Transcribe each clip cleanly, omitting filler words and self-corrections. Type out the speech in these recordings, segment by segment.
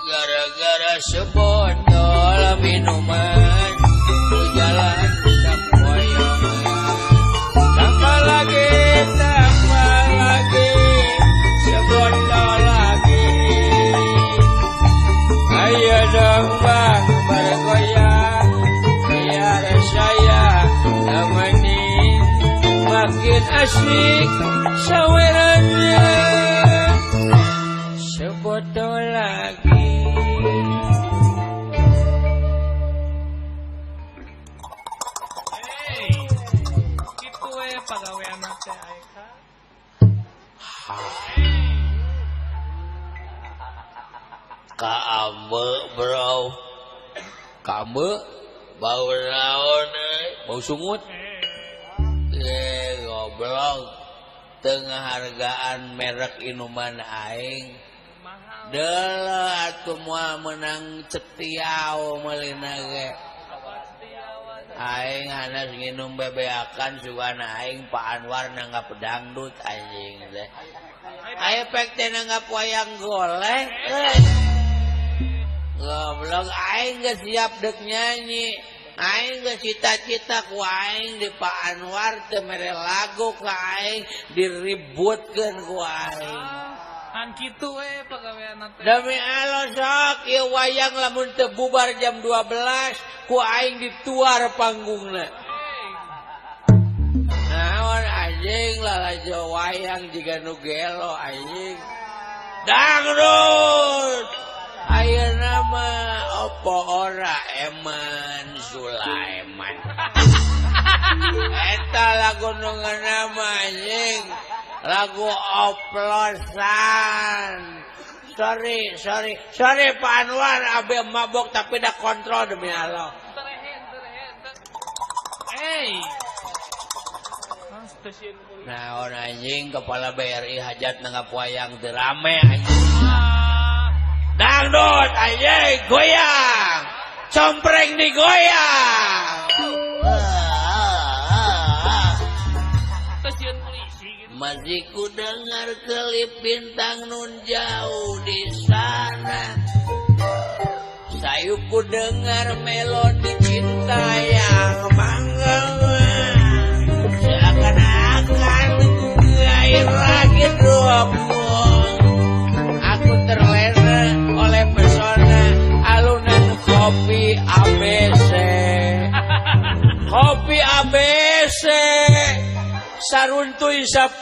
Gara-gara sebotol minuman jalan sampoyongan. Tambah lagi, tambah lagi, sebotol lagi. Ayo dong bang bergoyang, biar saya temani. Makin asik sawerannya, sebotol lagi. Hey, kitu we pagawean teh Aeka. Kaambe bro, kaambe bau naon euy, bau sungut. Goblok, tengah hargaan merek inuman aing. Deuleu atuh moal meunang cetiau meulina ge. Aing hanas nginum bebeakan sugana aing Pak Anwar nanggap dangdut anjing teh. Aya pek teh nanggap wayang golek euy. Goblok aing geus siap deuk nyanyi. Aing geus cita-cita ku aing di Pak Anwar teu mere lagu ka aing diributkeun ku aing. Kan kitu we pagawean teh. Demi Allah sok ieu wayang lamun teu bubar jam 12 ku aing dituar panggungna. Naon anjing lalajo wayang jiga nu gelo anjing. Dangdut. Ayeuna mah opo ora Eman Sulaiman. Eta lagu nu ngeunah mah anjing. Lagu oplosan. Sorry, sorry, sorry Pak Anwar, abe mabok tapi dah kontrol demi Allah. Hey. Nah, orang anjing kepala BRI hajat nanggap wayang teu rame anjing. Dangdut anjing goyang. Compreng digoyang. Masih ku dengar kelip bintang nun jauh di sana. Sayup ku dengar melodi cinta yang mangga. Seakan-akan ku gair lagi dua. Aku terlena oleh pesona alunan kopi ABC. Kopi ABC. Saruntuy 10.000.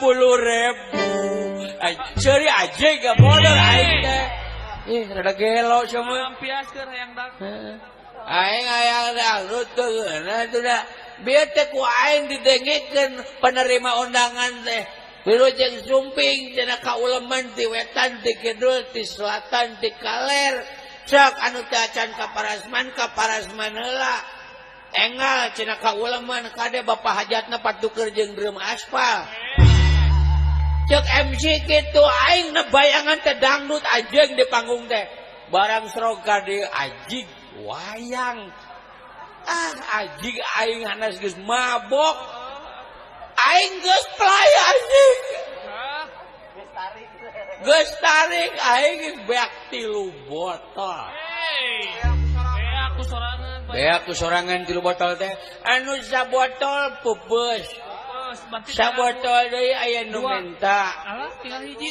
Ceri aja gak modal aing teh. Ih, rada gelo semua. Lampiaskeun hayang dangdut. Aing hayang dangdut teu geunah tuh da. Bieu teh ku aing didengikeun penerima undangan teh. Wilujeng sumping cenah kauleman ti wetan ti kidul ti selatan ti kaler. Sok anu teu acan ka Parasman ka Parasman heula. Engal cenah kauleman kade bapak hajatna patuker jeung drum aspal. Cek MC kitu aing na bayangan teh dangdut anjing di panggung teh. Barang stroke ka dieu anjing wayang. Ah anjing aing hanas geus mabok. Aing geus play anjing. Geus tarik aing geus beak 3 botol. Beak ku sorangan 3 botol teh. Anu sabotol peupeus. Sabotol deui aya nu menta.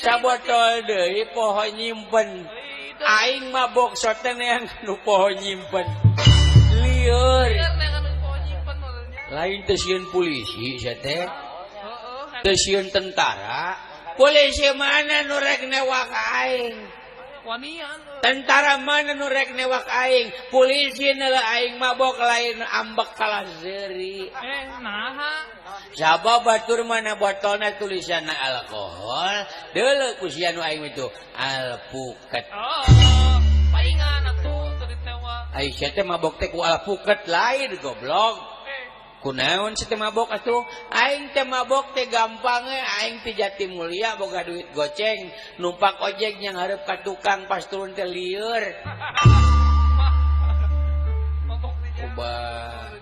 Sabotol deui poho nyimpen. Aing mabok soten yang nu poho nyimpen. Lieur. Lain teu sieun polisi sia teh. Teu sieun tentara. Polisi mana nu rek newak aing? Tentara mana nu rek newak aing? Polisi neuleuh aing mabok lain ambek kalah seuri. Naha? Sabab batur mana botolna tulisanna alkohol, deuleu ku sia nu aing itu alpuket. Oh, paingan atuh teu ditewak. Ai sia teh mabok teh ku alpuket lain goblok. Kunaon sia teh mabok atuh? Aing teh mabok teh gampang we, aing teh Jati Mulia boga duit goceng, numpak ojek yang hareup ka tukang pas turun teh lieur. Ubah.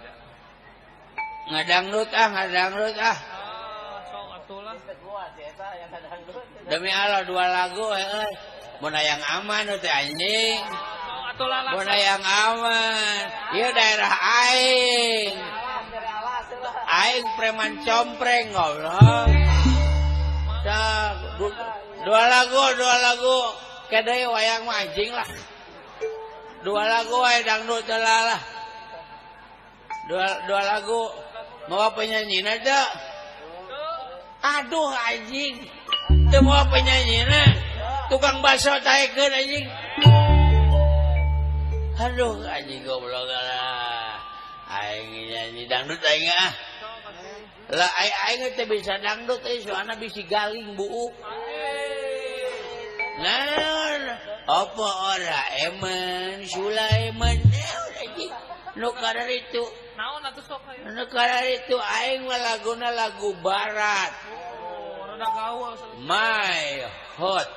Ngadangdut ah, ngadangdut ah. Sok atuh lah. Demi Allah dua lagu euy. Mun hayang aman teh anjing. Mun hayang aman. Ieu daerah aing. Aing preman compreng goblok. Dua lagu. Kedeui wayang mah anjing lah. Dua lagu wae dangdut teh lah. Dua lagu. Mau penyanyina teh? Aduh anjing. Teu mau penyanyina. Tukang bakso taekeun anjing. Aduh anjing goblok lah. Aing nyanyi dangdut aing ah. Lah aing teh bisa dangdut euy soalna bisi galing buuk. Naon apa ora eman Sulaiman anjing. Nu kararitu. Naon atuh sok aing? Nu kararitu aing mah laguna lagu barat. Oh, rada gaul. My heart.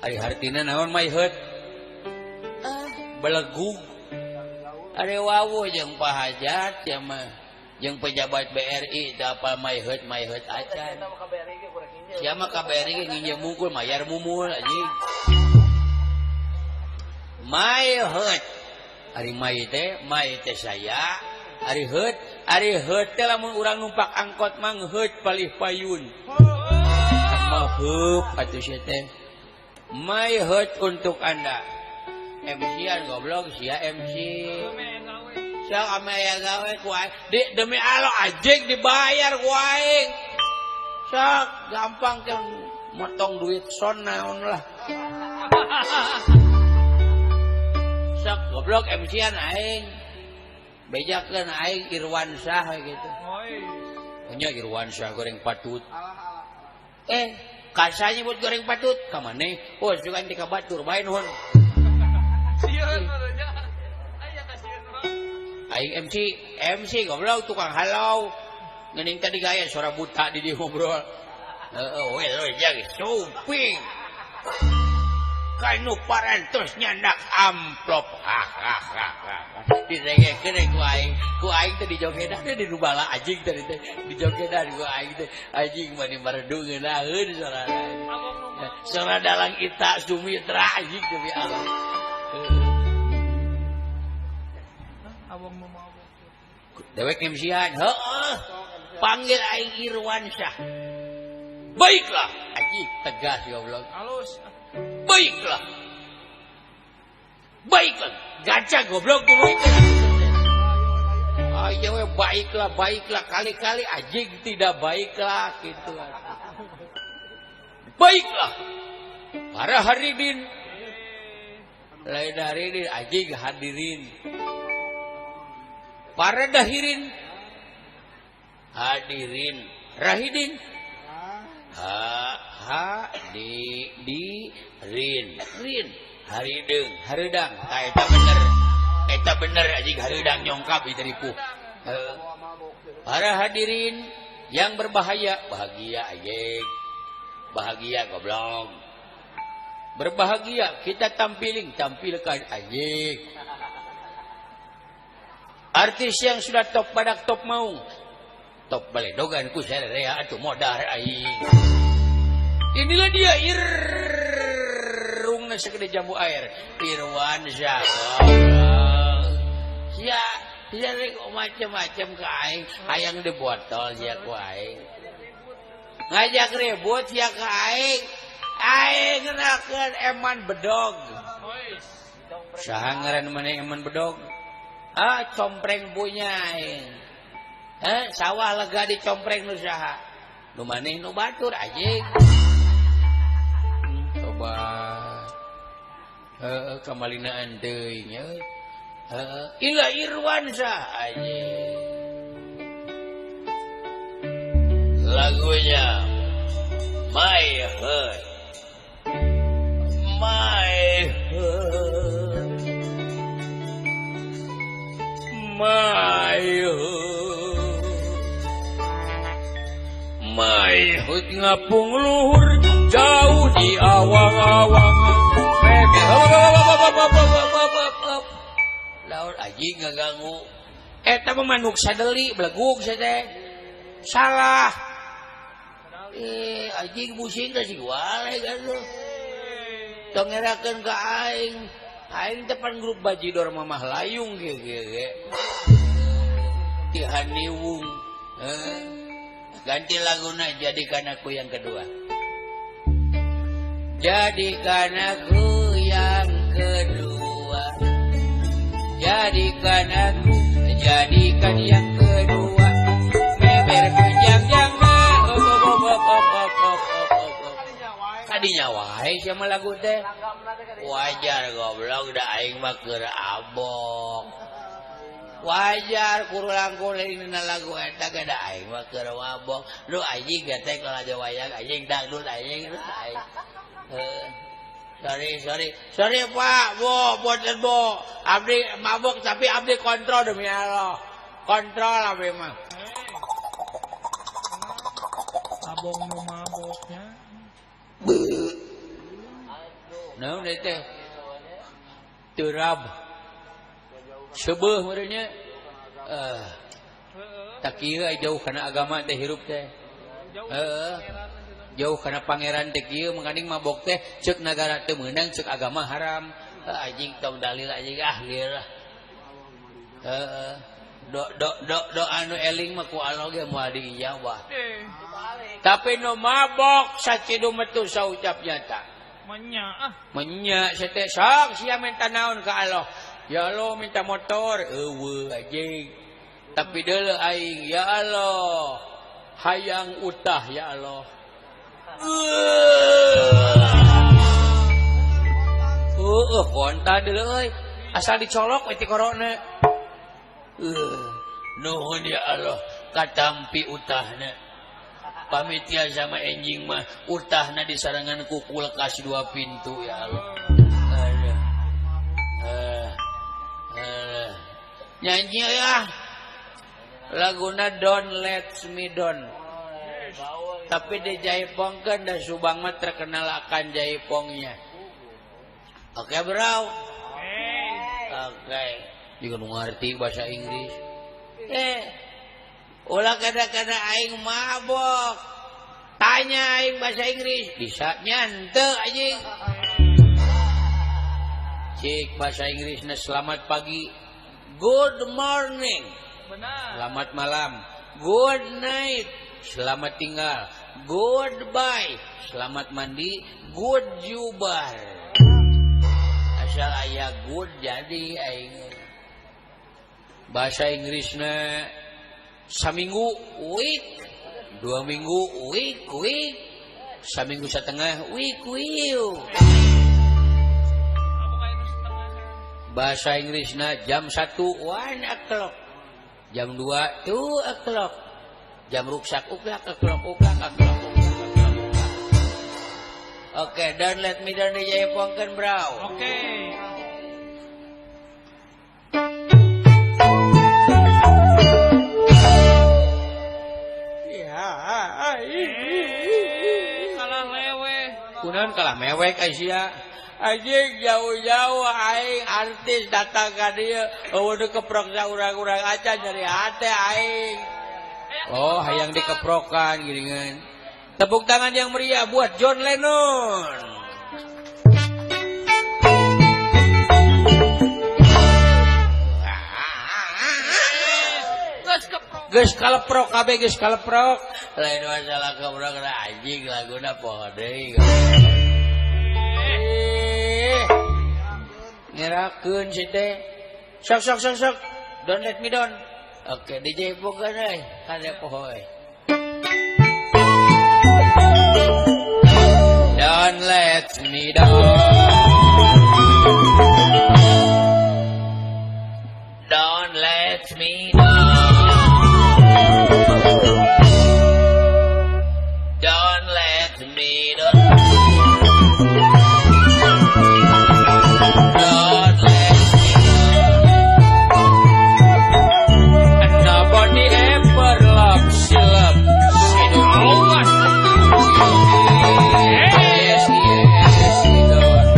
Ari hartina naon my heart? Belegug. Ari wawuh jeung pahajat ya mah. Jeung pejabat BRI teu apal my heart acan. Sia mah ka BRI ge nginjem mungkul mayar mumul anjing. My heart. Ari my teh saya. Ari heart teh lamun urang numpak angkot mah ngheut palih payun. Maheup atuh sia teh. My heart untuk Anda. MC-an goblok sia MC. Sok ame aya gawe ku aing. Demi Allah anjing dibayar ku aing. Sok gampang kan motong duit son naon lah. Sok goblok MC-an aing. Bejakeun aing Irwan Syah gitu. Nya Irwan Syah goreng patut. Kasa nyebut goreng patut ka maneh? Oh, sugan ti ka batur bae nuhun. Sieun nya. Aya kasieun mah. Aing MC goblok tukang halau. Geuning tadi gaya suara buta di dieu ngobrol. Heeh, we jeung suping. Kanu parantos nyandak amplop. Ha ha ha ha. Direngekeun ku aing teh dijogedan teh di rubala anjing teh dijogedan ku aing teh anjing mah di maredu ngeunaheun sorana. Sora dalang Ita Sumitra anjing demi Allah. Abang nu mabok. Dewek MC-an, heeh. Panggil aing Irwan Syah. Baiklah, anjing tegas goblok. Halus. Baiklah. Baiklah, gacha goblok tuluy. Ayo we baiklah, baiklah kali-kali anjing tidak baiklah gitu. Baiklah. Para hadirin. Lain hadirin anjing hadirin. Para dahirin. Hadirin, rahidin. Ha ha di di rin rin harideng haridang ta eta bener. Eta bener anjing haridang nyongkap ieu ripuh. Para hadirin yang berbahaya, bahagia anjing. Bahagia goblok. Berbahagia kita tampiling, tampilkan anjing. Artis yang sudah top badak top mau. Top baledogan ku sarerea atuh modar aing. Inilah dia irungna segede jambu air. Irwan Syah. Sia, sia rek macam-macam ka aing, hayang di botol sia ku aing. Ngajak ribut sia ka aing. Aing ngerakeun eman bedog. Saha ngaran maneh eman bedog? Ah, compreng punya aing. Sawah lega dicompreng nu saha? Nu maneh nu batur anjing. Tobat. Heeh, kamalinaan deui nya. Heeh, ila Irwan Syah anjing. Lagunya My Heart. My Heart. My Heart. My heart ngapung luhur jauh di awang-awang. Laur anjing ngaganggu. Eta mah manuk sadeli belegug sia teh. Salah. Anjing pusing teh si wale gaduh. Tong ngerakeun ka aing. Aing teh pan grup bajidor mamah layung ge ge. Ti Haniwung. Ganti laguna jadikan aku yang kedua. Jadikan aku yang kedua. Jadikan aku, jadikan yang kedua. Beber kujang-jang. Kadinya wae sia mah lagu teh. Wajar goblok da aing mah keur abok. Wajar kurang-kurang dina lagu eta ge da aing mah keur mabok. Lu anjing getek lalajo wayang anjing dangdut anjing aing. Sorry sorry. Sorry Pak, Bu, boten Bu. Abdi mabok tapi abdi kontrol demi Allah. Kontrol abdi mah. Abong nu maboknya. Naon deui teh? Terab. Seubeuh meureunnya. Tak kieu jauh kana agama teh hirup teh. Heeh. Jauh kana pangeran teh kieu mangkaning mabok teh ceuk nagara teu meunang ceuk agama haram. Anjing tong dalil anjing ah lieur lah. Heeh. Do do do do anu eling mah ku Allah ge moal diijabah. Tapi nu mabok sacidu metu saucap nyata. Menya ah. Menya sia teh sok sia minta naon ka Allah. Ya Allah minta motor eueuh anjing. Tapi deuleu aing ya Allah hayang utah ya Allah. Heeh konta deuleu euy. Asal dicolok we ti korona. Nuhun ya Allah katampi utahna. Pamitia sama enjing mah utahna disarangan ku kulkas 2 pintu ya Allah. Aduh. Nyanyi ya. Laguna Don't Let Me Down. Tapi di jaipongkeun da Subang mah terkenal akan jaipongnya. Oke, bro. Oke. Juga nu ngarti bahasa Inggris. Ulah kada-kada aing mabok. Tanya aing bahasa Inggris, bisa nyante anjing. Cik bahasa Inggrisna selamat pagi. Good morning. Benar. Selamat malam. Good night. Selamat tinggal. Goodbye. Selamat mandi. Good jubar. Asal aya good jadi aing. Bahasa Inggrisna saminggu week, 2 minggu week week, saminggu setengah week week. Bahasa Inggrisna jam 1 1 o'clock, jam 2 2 o'clock, jam ruksak uklak o'clock uklak o'clock uklak o'clock. Oke, don't let me down dijayapongkeun bro. Oke. Kalah leweh. Kunaon kalah mewek sia. Anjing jauh-jauh aing artis datang ka dieu eueuh dikeprok saurang-urang acan nyeri hate aing. Oh, hayang dikeprokan geuningan. Tepuk tangan yang meriah buat John Lennon. Geus kaleprok kabeh geus kaleprok. Lain masalah keprok anjing laguna poho deui. Ngerakeun si teh. Sok sok sok sok. Don't let me down. Oke, DJ bukan euy, kade poho euy. Don't let me down. Don't let me down. Don't let me down. Don't let me down. And nobody ever loves, she loves, she don't. Yes, yes, she don't.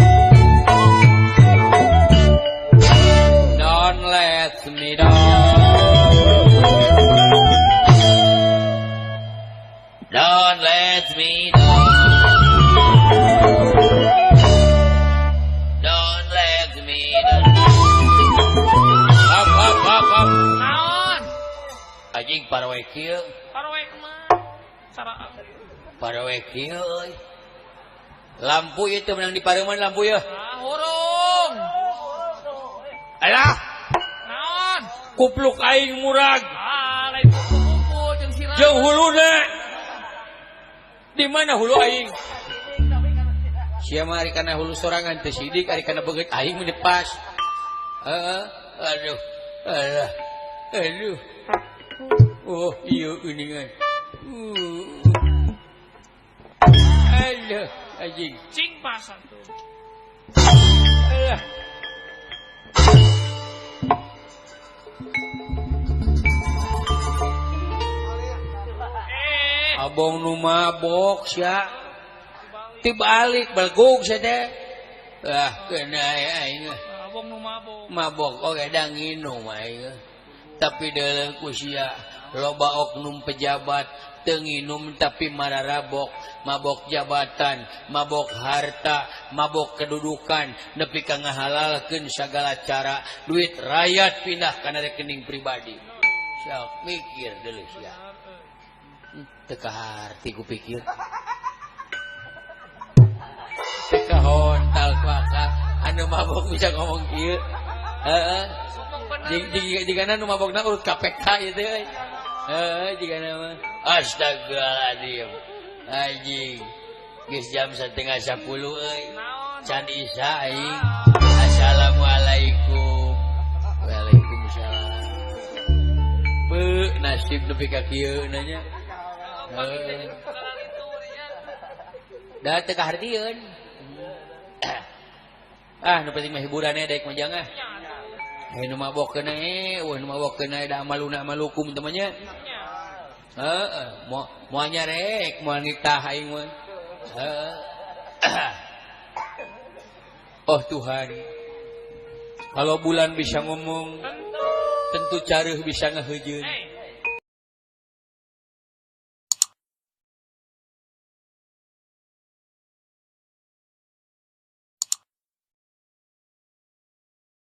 Don't let me down. Anjing parawe kieu. Parawe kumaha? Cara parawe kieu euy. Lampu ieu teu meunang di pareuman lampu ieu. Ah, hurung. Alah. Naon? Kupluk aing murag. Ah, lain kupu-kupu jeung sirah. Jeung huluna. Di mana hulu aing? Sia mah ari kana hulu sorangan teu sidik, ari kana beungeut aing mah pas. Heeh, aduh. Alah. Aduh. Oh, ieu geuningan. Aduh, anjing. Cing pas atuh. Alah. Abong nu mabok sia. Tibalik belgug sia teh. Ah, kena aing. Abong nu mabok. Mabok oge da nginum aing. Tapi deuleu ku sia loba oknum pejabat teu nginum tapi mararabok, mabok jabatan, mabok harta, mabok kedudukan, nepi ka ngahalalkeun sagala cara, duit rakyat pindah kana rekening pribadi. Sok mikir deuleu sia. Teu kaharti ku pikir. Teu kahontal ku akal anu mabok bisa ngomong kieu. Heeh. Jigana nu mabokna urut KPK ieu teh euy. Heeh, jigana mah. Astagfirullahaladzim. Anjing. Geus jam 9:30 euy. Can isa aing. Assalamualaikum. Waalaikumsalam. Beuh, nasib nepi ka kieu nanya. Da teu kahartieun. Ah, nu penting mah hiburannya daek mah jangan. Eh nu mabok keun eh, eueuh nu mabok keun da amaluna amalukum teh mah nya. Heeh, moal nyarek, moal nitah aing mah. Heeh. Oh Tuhan. Kalau bulan bisa ngomong, tentu careuh bisa ngaheujeun.